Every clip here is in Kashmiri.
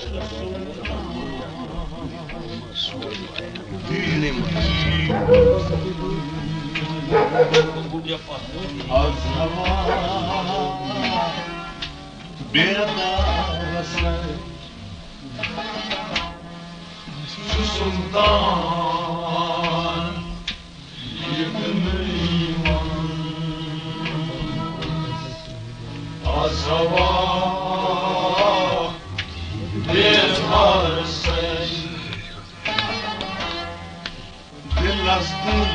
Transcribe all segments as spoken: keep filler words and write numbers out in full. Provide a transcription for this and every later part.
از ہوا بیدار سر سلطان یہِ دِنہٕ یِوان۔ از ہوا بیدار سر دِلس دِل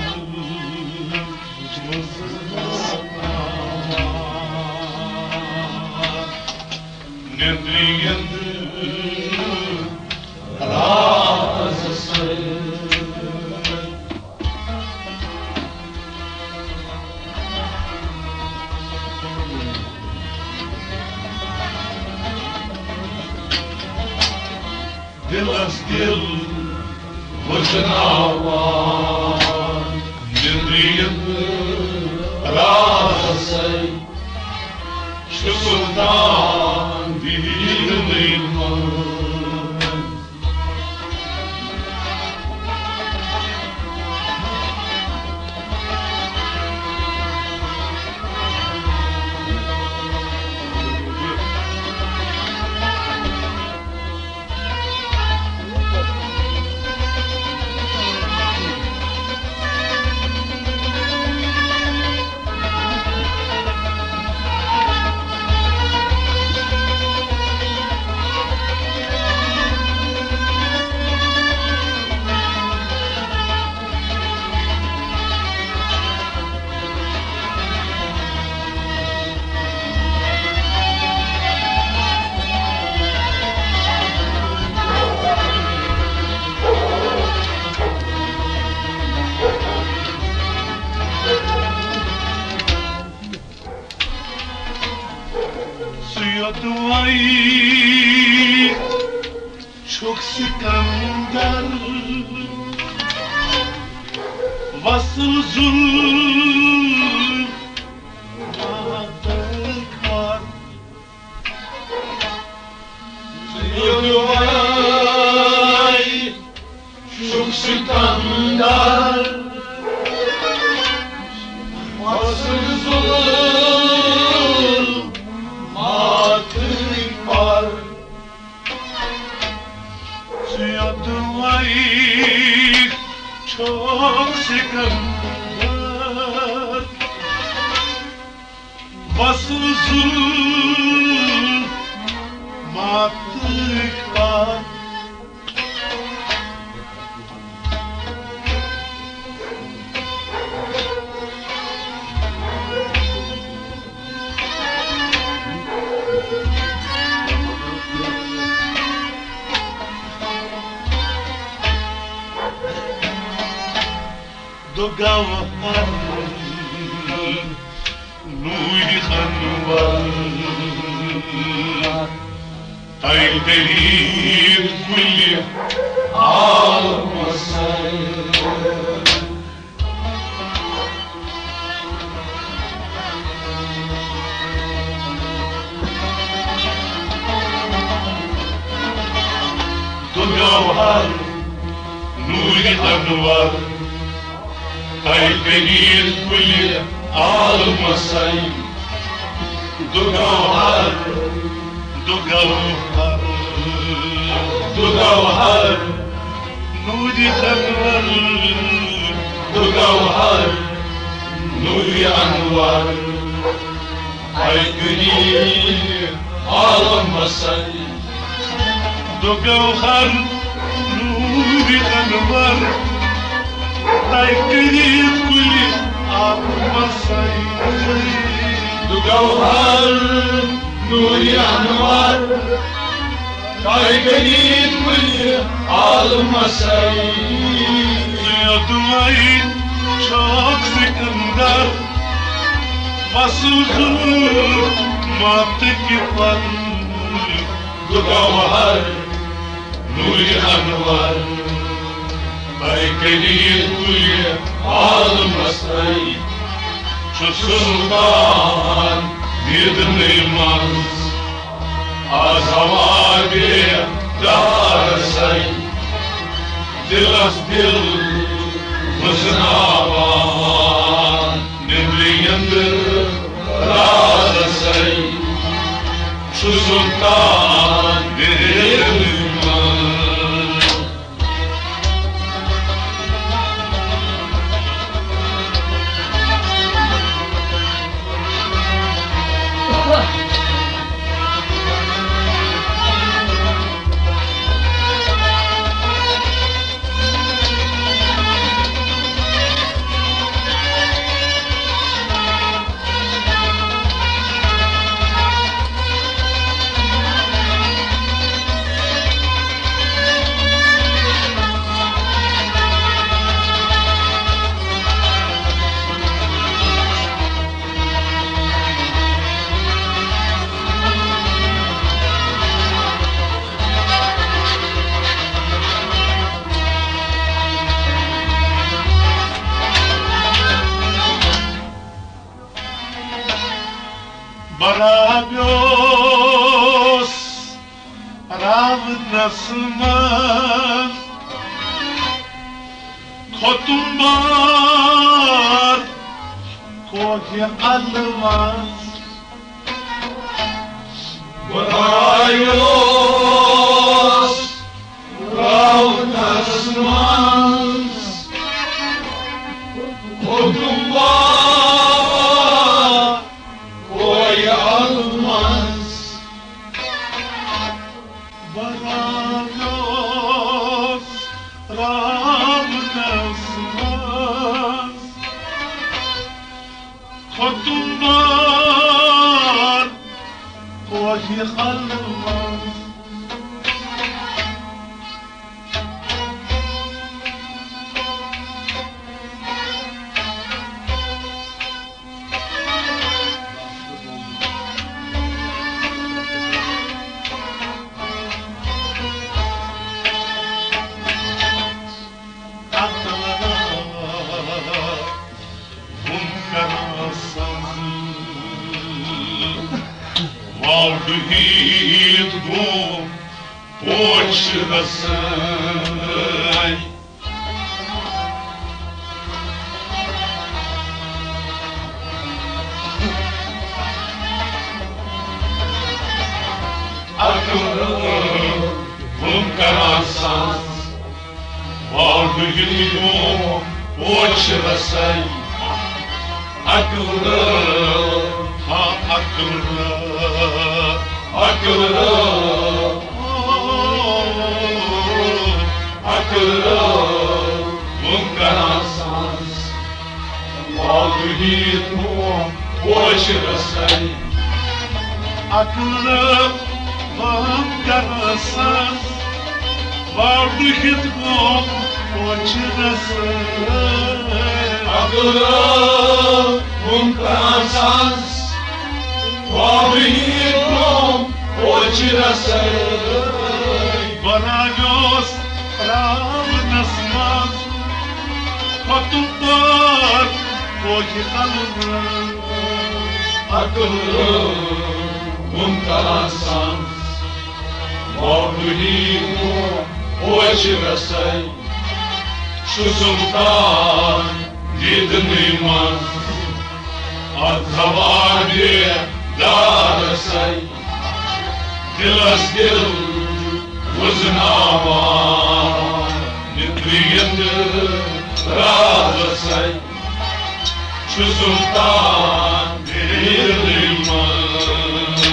نیٚنٛدرِ یِنٛد راز سۭتۍ۔ دِلس دِل وٕچھناوان، نیٚنٛدرِ یِنٛد راز سۭتۍ۔ چھُ سلطان دیٖدنٕے منٛز۔ سُہ یوٚدوَے چھُکھ سکندر وصل ظلماتٕکۍ پتھ۔ یوٚدوَے چھُکھ سکندر وصل ظلماتٕکۍ پتھ۔ یوٚدوَے چھُکھ سکندر وصل ظلماتٕکۍ پتھ۔ دُگوہر نوٗرِ انور، تۄہہِ کٔرِتھ کُلہِ عالمس سر۔ دُگوہر نوٗرِ انور، تۄہہِ کٔرِتھ کُلہِ عالمس سر۔ دُگوہر، دُگوہر، دُگوہر نوٗرِ انور، دُگوہر نوٗرِ انور، تۄہہِ کٔرِتھ عالمس سر۔ دُگوہر نوٗرِ انور، تۄہہِ کٔرِتھ کُلہِ عالمس سر۔ دُگوہر نوٗرِ انور، تۄہہِ کٔرِتھ کُلہِ عالمس سر۔ یوٚدوَے چھُکھ سکندر وصل ظلماتٕکۍ پتھ۔ دُگوہر نوٗرِ انور، تۄہہِ کٔرِتھ کُلہِ عالمس سر۔ چھُ سلطان دیٖدنٕے منٛز از ہوا بے دارسے، دلس دل وزناوان، نندرِ یندر رازسے، چھُ سلطان دِلہِ منٛز۔ برابیوس راونس منٛز کھوٚتُم بار کوہِ الوس۔ برابیوس راونس منٛز کھوٚتُم بار کوہِ الوس۔ برابیوس راونس منٛز کھوٚتُم بار کوہِ الوس۔ وُن کران سنٛز واو ڈُہِتھ گوٚو پوچھ رساے۔ اکھ وُن کران سنٛز واو ڈُہِتھ گوٚو پوچھ رساے۔ اکھ رٲو، ہاں، اکھ رٲو، اکھ رٲو، اکھ رٲو، وُن کران سنٛز واو ڈُہِتھ گوٚو پوچھ رساے۔ اکھ رٲو، وُن کران سنٛز واو ڈُہِتھ گوٚو پوچھ رساے۔ اکھ رٲو، وُن کران سنٛز واو ڈُہِتھ گوٚو پوچھ رساے۔ برابیوس راونس منٛز کھوٚتُم بار کوہِ الوس۔ اکھ رٲو، وُن کران سنٛز واو ڈُہِتھ گوٚو پوچھ رساے۔ چھُ سلطان دیدنٕے منٛز اتھ زوال بیدارسے۔ دلس دل وزناوان، نندرِ یندر رازسے۔ چھُ سلطان دیدنٕے منٛز۔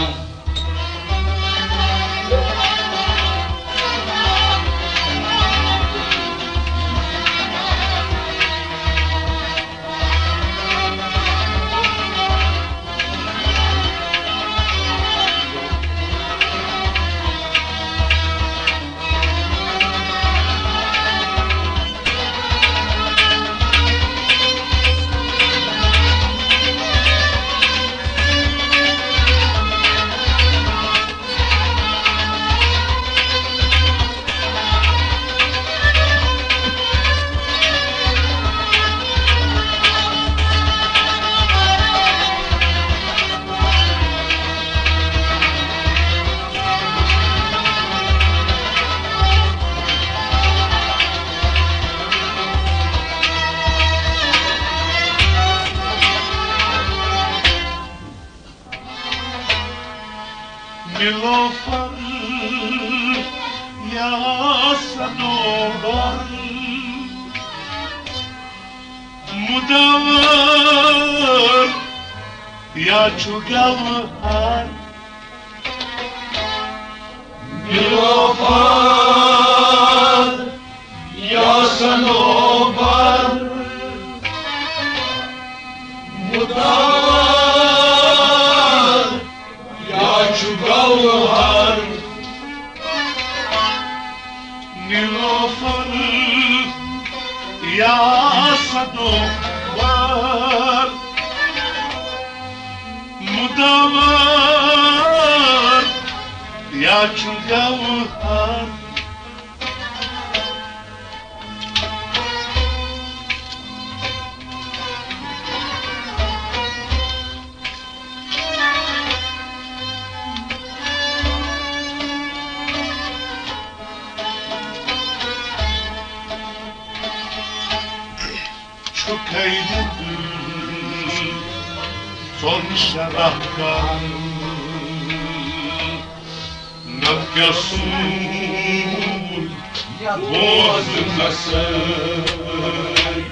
گوہر یا چھُ گوہر، نیلوفر یا صنوبر، مدور یا چھُ گوہر، نیلوفر یا صنوبر، مدور یا چھُ گوہر۔ چھُکھے دِل ژۄن شےٚ رکعتن، نتہٕ کیٛاہ سوٗد بوزنس سۭتۍ۔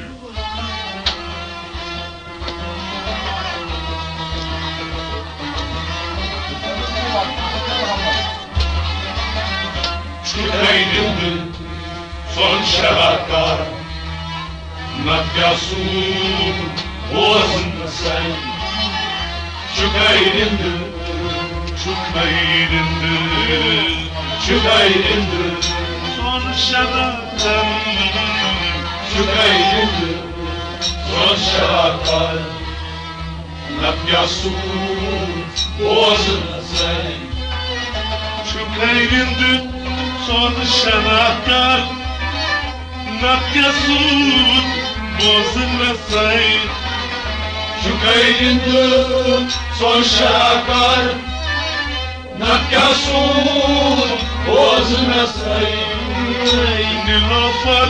چھُکھے دِل ژۄن شےٚ رکعتن، نتہٕ کیٛاہ سوٗد بوزنس سۭتۍ۔ چھُکھے دِل، چھُکھے دِل، چھُکھے دِل ژۄن شےٚ رکعتن، چھُکھے دِل ژۄن شےٚ رکعتن، نتہٕ کیٛاہ سوٗد بوزنس سۭتۍ۔ چھُکھے دِل ژۄن شےٚ رکعتن، نتہٕ کیٛاہ سوٗد بوزنس سۭتۍ۔ چھُکھے دِل ژۄن شےٚ رکعتن، نتہٕ کیٛاہ سوٗد بوزنس سۭتۍ۔ نیلوفر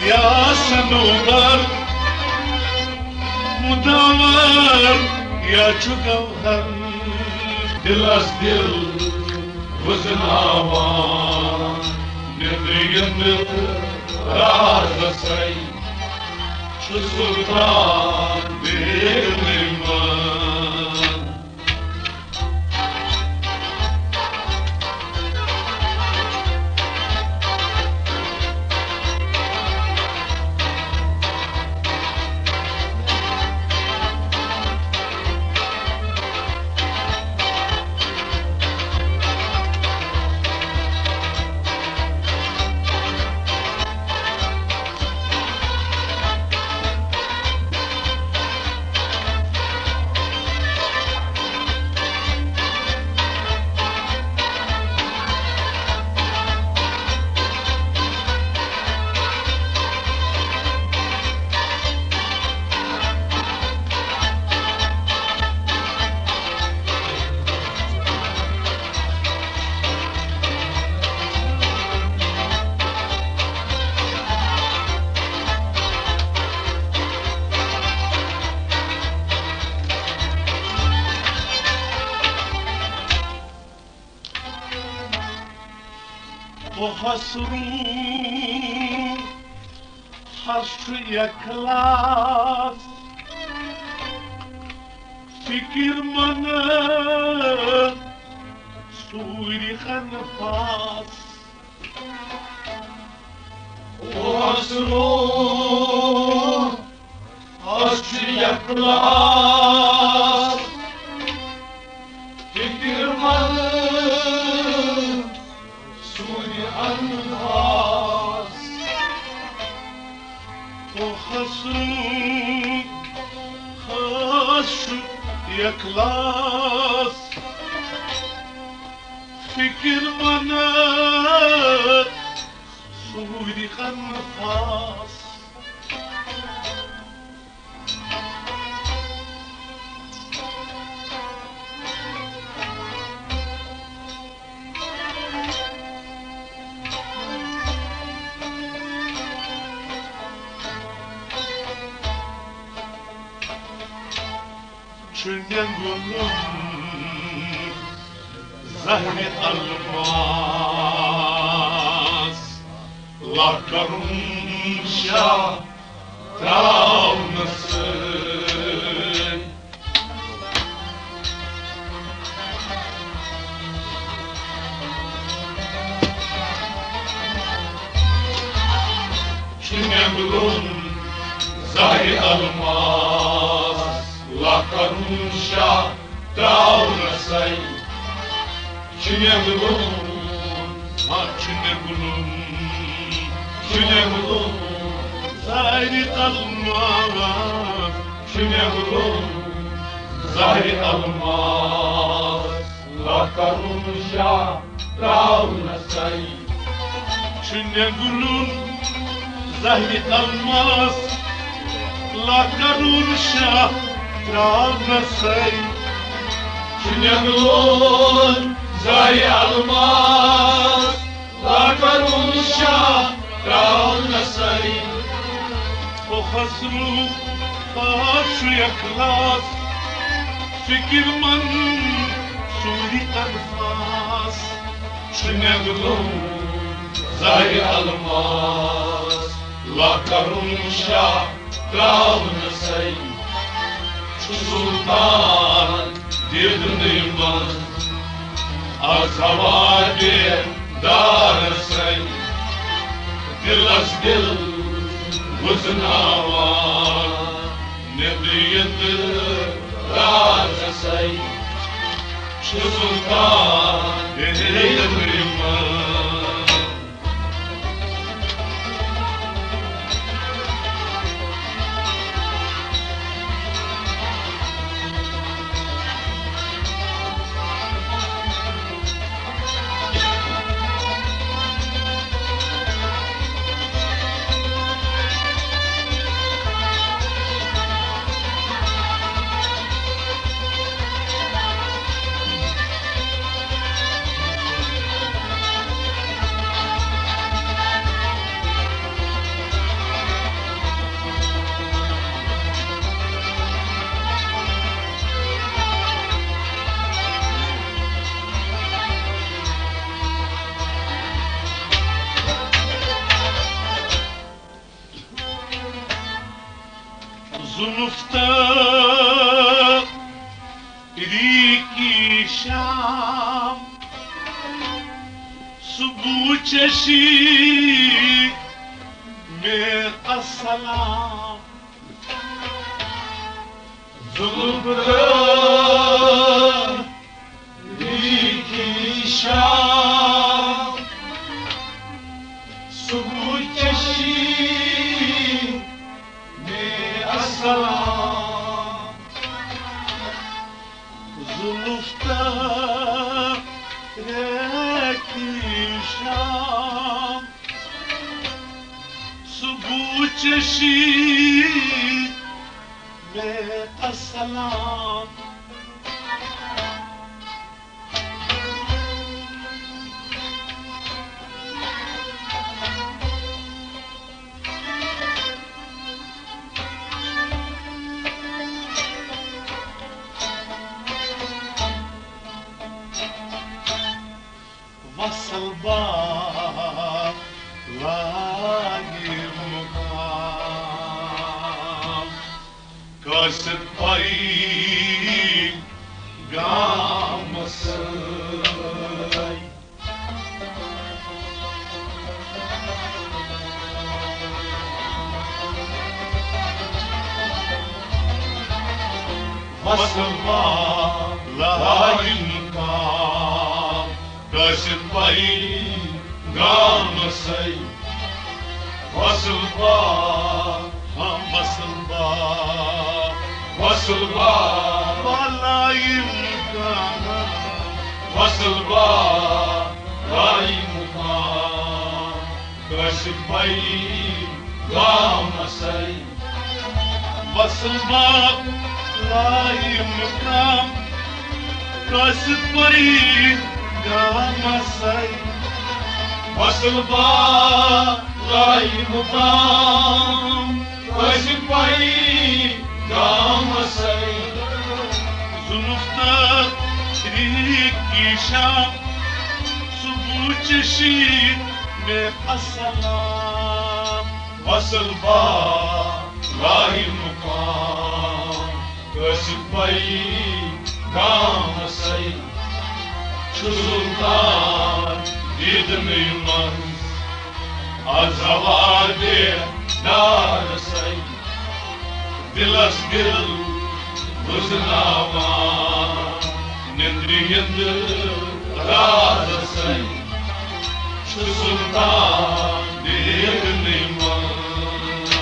یا صنوبر، مدور یا چھُ گوہر۔ دِلس دِل وُزناوان، نیٚنٛدرِ یِنہٕ رازس سۭتۍ چھُ سُلطان بے ایمان۔ خۄسرو ہس چھُ اخلاص، فکر منٛد سوٗرِ خنفاس۔ خۄسرو ہس چھُ اخلاص، فکر منٛد سوٗرِ انفاس۔ او خۄسرو ہس چھُ اخلاص، فکر منٛد سوٗرِ انفاس۔ چھُ نٮ۪نٛگُن زہرِ الماس، لَکھ کَرُن شاہ ترٛاونہٕ گُلُن زہرِ الماس، لکھ کرُن شاہ تراونسے۔ چھُ مےٚ گُلُن، ہا، چھُ مےٚ گُلُن، چھُ مےٚ گُلُن زہرِ الماس، چھُ مےٚ گُلُن زہرِ الماس، لکھ کرُن شاہ تراونسے۔ چھُ مےٚ گُلُن زہرِ الماس، لکھ کرُن شاہ تراونسے۔ چھُ مےٚ گُلُن زہرِ الماس، لکھ کرُن شاہ تراونسے۔ او خسرو، آ چھُ اخلاص، فکر مند سوٗری انفاس۔ چھُ مےٚ گُلُن زہرِ الماس، لکھ کرُن شاہ تراونسے۔ چھُ سلطان دیدنٕے منٛز از ہوا بیدارسے۔ دِلس دِل وُزناوان نیٚنٛدرِ یِتھ رازسے۔ چھُ سلطان دیدنٕے منٛز۔ زُلُف تہٕ ریٖکی شام، صبح چشی میں السلام۔ زُلُف تہٕ ریٖکی شام، صبح چشی میں السلام۔ زُلُف تہٕ ریٖکی شام، صبح چشی میں السلام۔ وصل با لائے مقام، قاصد پائی گام سائی۔ وصل با لائے مقام، قاصد پائی گام سائی۔ وصل با، ہاں وصل با، وصل با، بالائے مقام۔ وصل با لائے مقام، قاصد پائی گام سائی۔ وصل با لائے مقام، قاصد پائی گام سائی۔ وصل با لائے مقام، قاصد پائی گام سائی۔ زُلُف تہٕ ریٖکی شام، صبح چشی میں السلام۔ وصل با لائے مقام، قاصد پائی گام سائی۔ چھُ سلطان دیدنٕے منٛز آز ہوا دے دار سَے، دِلَس دِل وُزناوان، نیٚنٛدرِ ہِنٛدِ راز سَے، چھُ سُلطان دیٖدنٕے منٛز۔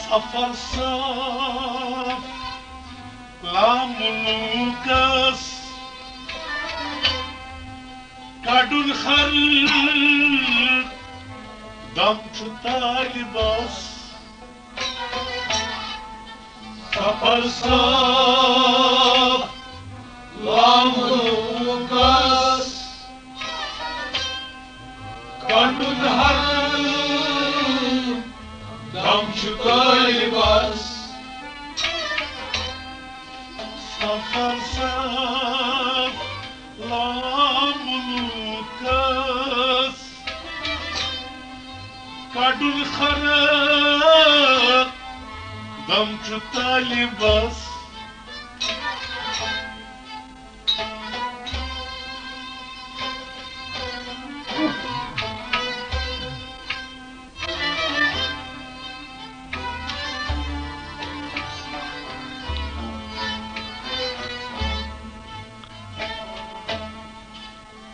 سفر صاف لاملوٗکس، کڑُن ہر دم چھُ طالبس۔ سفر صاف لاملوٗکس، کڑُن ہر دم چھُ طالبس۔ سفر صاف لاملوٗکس، کڑُن ہر دم چھُ طالبس۔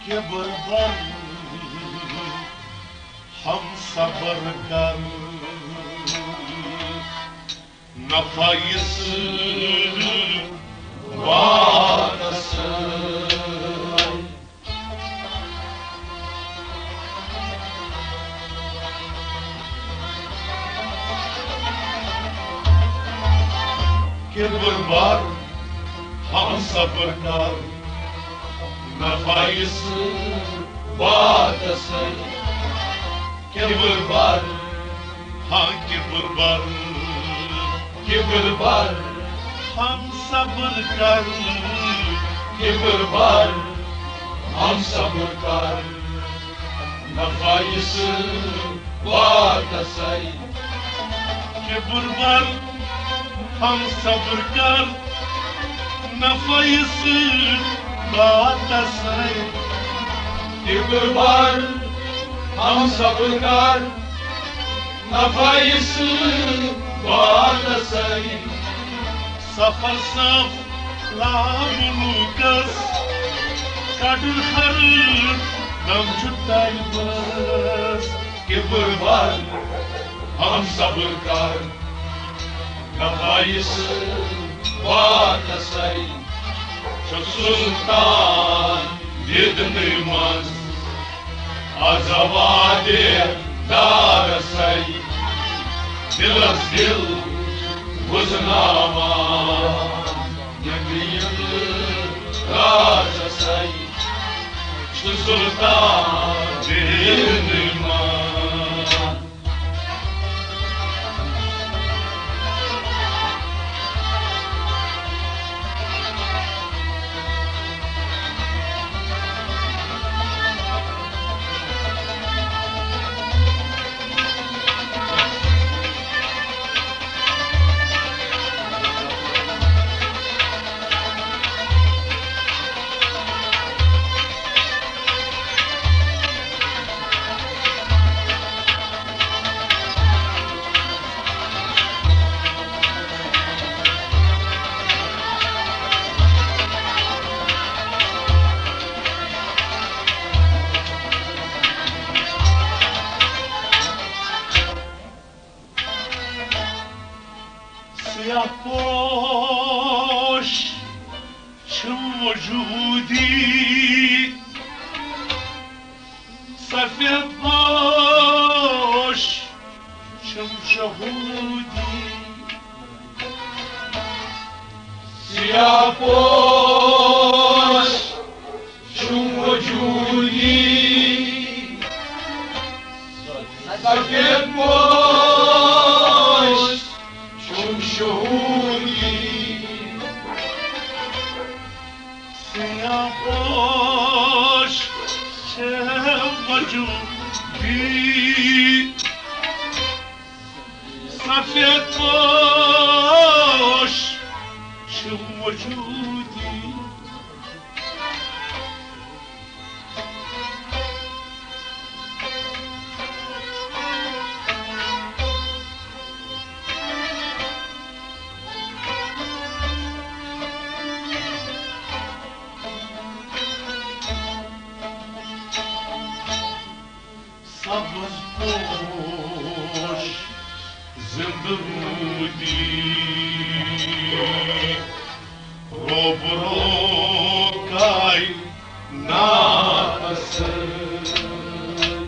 کبر بر، ہم صبر کر، نفع یُس واتس۔ کبر بر، ہم صبر کر، نفع یُس واتس۔ کبر بر، ہاں کبر بر، کبر بر، ہم صبر کر۔ کبر بر، ہم صبر کر، نفع یُس واتس۔ کبر بر، ہم صبر کر، نفع یُس واتس۔ کبر بر، ہم صبر کر، نفع یُس واتس۔ سفر صاف لاملوٗکس، کڑُن ہر دم چھُ طالبس۔ کبر بر، ہم صبر کر، نفع یُس واتس۔ چھُ سُلطان دیٖدنٕے منٛز، از ہوا دے دارس۔ دِلس دِل وُزناوان، یقین رازس۔ چھُ سُلطان دیٖدنٕے منٛز۔ سیاہ پوش چھُم وجودی، سفید پوش چھُم شہودی۔ سیاہ پوش چھُم وجودی، سفید پوش چھُم شہودی۔ سیاہ پوش چھُم وجودی، سفید پوش چھُم وجودی۔ سبز پوش زندٕ روٗدی، روبرو کائناتس سۭتۍ۔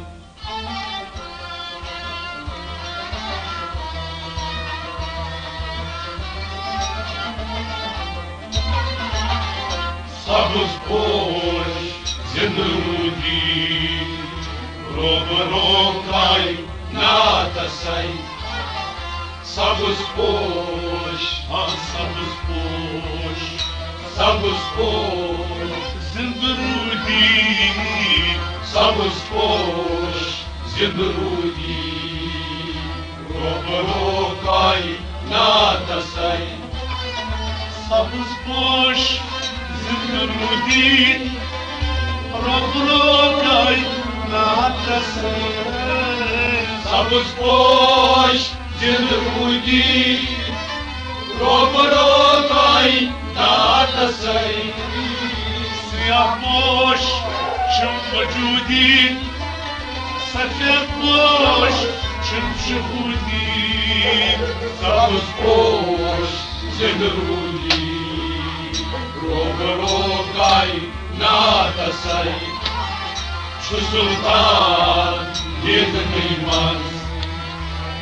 سبز پوش زندٕ روٗدی، روبرو کائناتس سۭتۍ۔ سبز پوش، آ، سبز پوش، سبز پوش زندٕ روٗدی، سبز پوش زندٕ روٗدی، روبرو کائناتس سۭتۍ۔ سبز پوش زندٕ روٗدی، روبرو کائناتس سۭتۍ۔ سبز پوش زندٕ روٗدی، روبرو کائناتس سۭتۍ۔ سیاہ پوش چھُم وجودی، سفید پوش چھُم شہودی۔ سبز پوش زندٕ روٗدی، روبرو کائناتس سۭتۍ۔ چھُ سلطان ییٚتنٕے منٛز،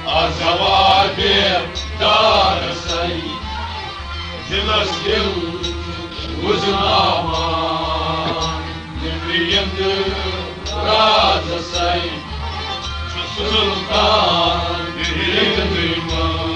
آ، زوال بیدارس سۭتۍ۔ دِلس دِل وُزناوان، نیٚبرِم تہٕ رازس سۭتۍ۔ چھُ سلطان ییٚتنٕے منٛز۔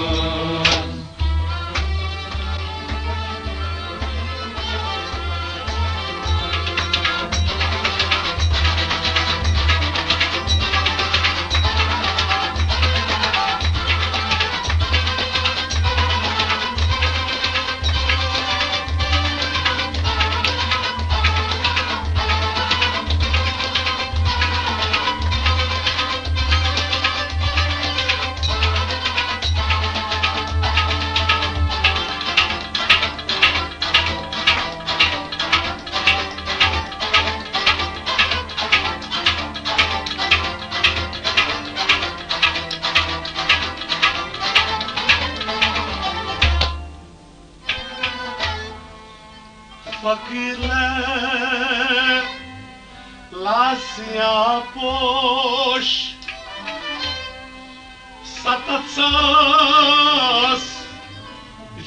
فقیر لاسیا پوش، ستتھ ساس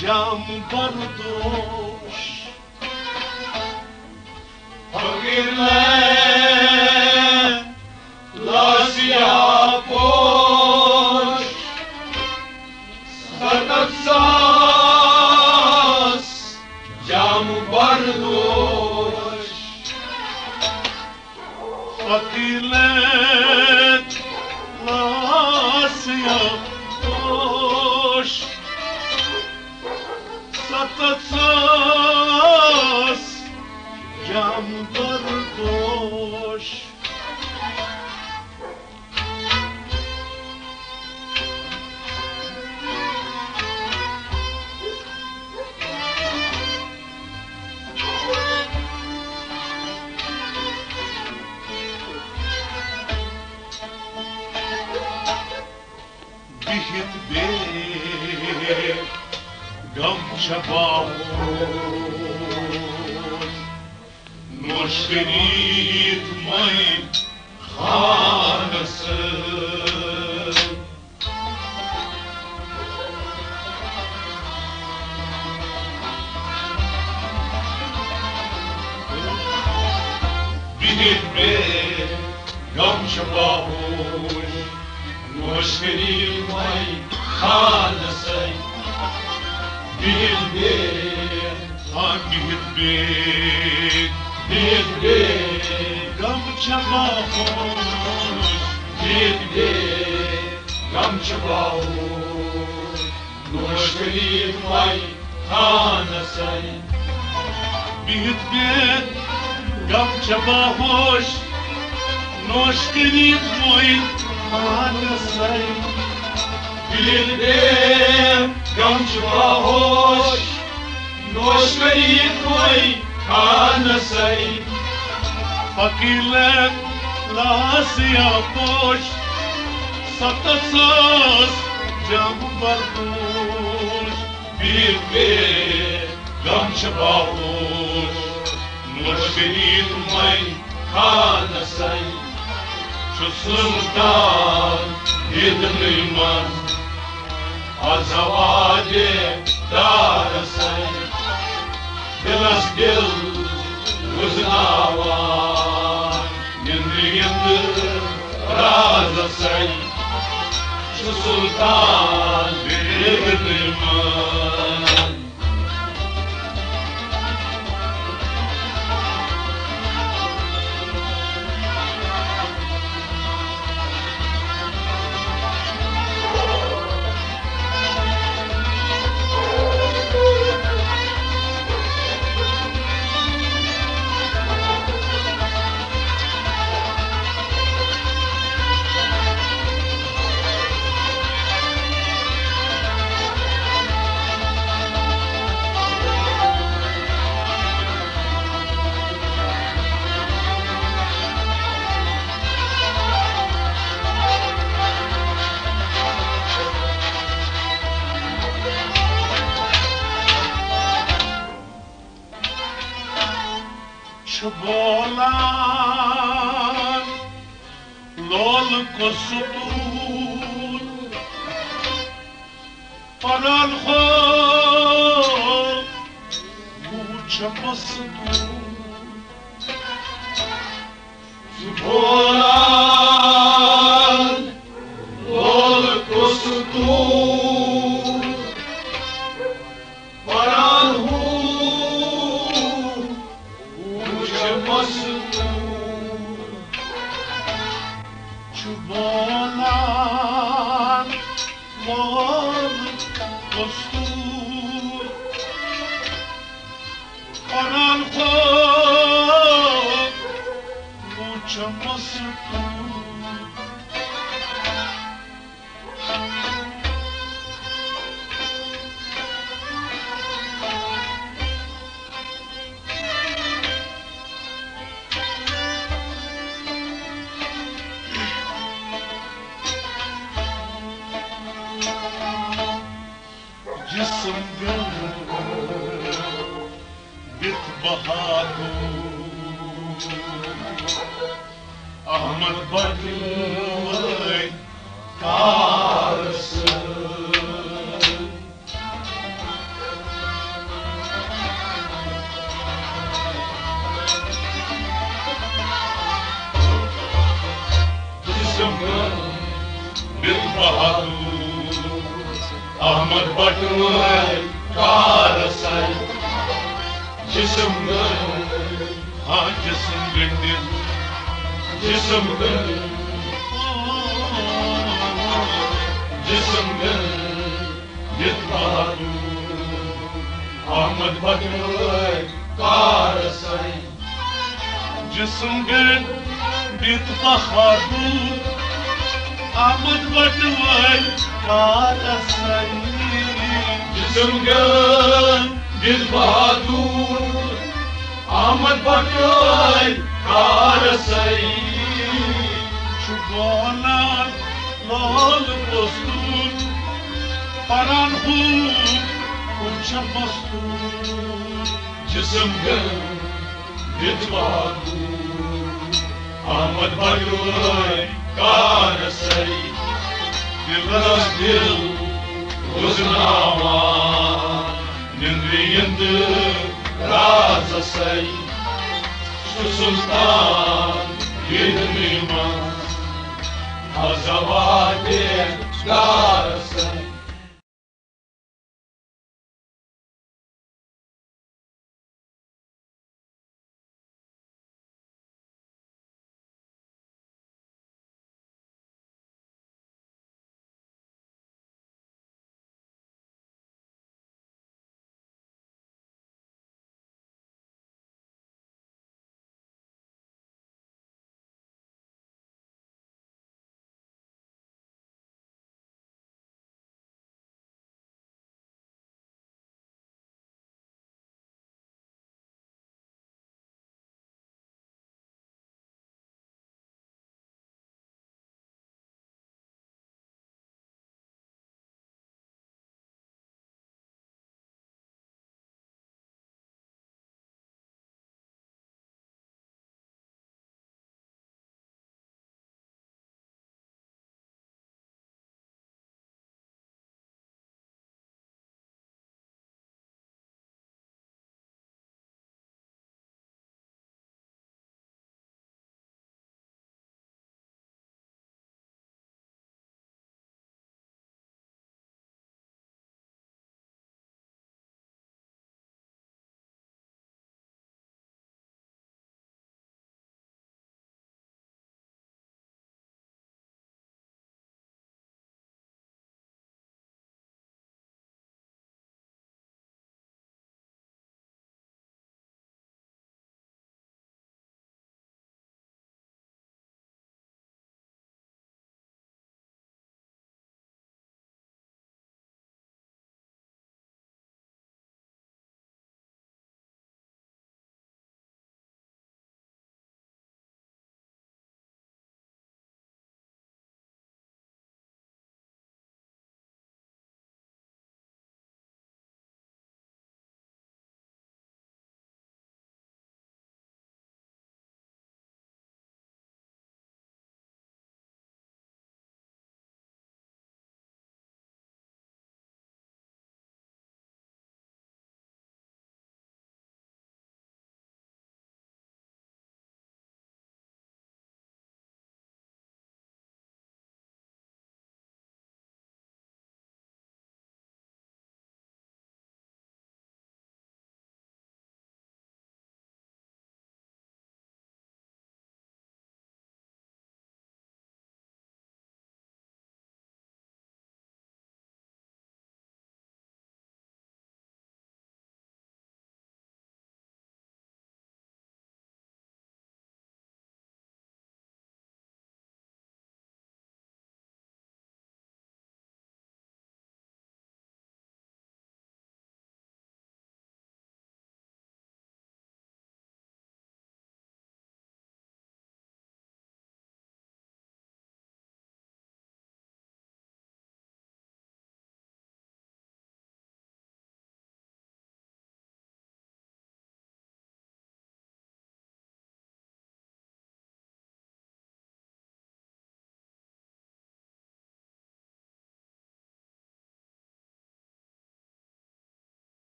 جام بردوش۔ فقیر لاسیا پوش، ستتھ ساس جام بردوش۔ فقیر لاسیا پوش، ستتھ ساس جام بردوش۔ بِہِتھ بے غم چھا باہوش، نوش کٔرِتھ مے خانس۔ بِہِتھ بے غم چھُ باہوش، نوش کٔرِتھ مے خانسے۔ بِہِتھ بے، ہاں، بِہِتھ بے، بِہِتھ بے غم چھُ باہوش، بِہِتھ بے غم چھُ باہوش، نوش کٔرِتھ مے خانسے۔ بِہِتھ بے غم چھُ باہوش، نوش کٔرِتھ مے خانسے۔ بِہِتھ بے غم چھُ باہوش، نوش کٔرِتھ مے خانسے۔ فقیٖر لاس یا پوش، ستتھ ساس جام بردوش۔ بِہِتھ بے غم چھُ باہوش، نوش کٔرِتھ مے خانسے۔ چھُ سُلطان دیدنٕے منٛز آز وادِ دارسے۔ دِلس دِل وُزناوان نِندٕ یِندٕ رازسے۔ چھُ سُلطان دیدنٕے منٛز۔ چھُ بولان لولہٕ کُس ستوٗر، پران ہو وُچھ مستوٗر۔ چھُ بولان لولہٕ کُس ستوٗر، پران ہو وُچھ مستوٗر۔ چھُ بولان لولہٕ کُس ستوٗر، پران ہو وُچھ مستوٗر۔ جسم گٔر بِتھ بہادُر، احمد بٹہٕ وٲلۍ کارٕ سۭتۍ۔ جسم گٔر بِتھ بہادُر، احمد بٹہٕ وٲلۍ کارٕ سۭتۍ۔ جسم گٔر، ہاں، جسم گٔر، جسم گٔر، جسم گٔر بِتھ بہادُر، احمد بٹہٕ وٲلۍ کارٕ سۭتۍ۔ جسم گٔر بِتھ بہادُر، احمد بٹہٕ وٲلۍ کارٕ سۭتۍ۔ جسم گٔر بِتھ بہادُر، احمد بٹہٕ وٲلۍ کارٕ سۭتۍ۔ چھُ بولان لولہٕ کُس ستوٗر، پران ہو وُچھ چھم مستور جسم گٔنٛڈِتھ واگوٗر۔ آمد بڑوے کارسے، دلس دل وزناوان، نندرِ یِنٛدٕ رازسے۔ سُہ سلطان ییٚتنٕے منٛز، از واتہِ گار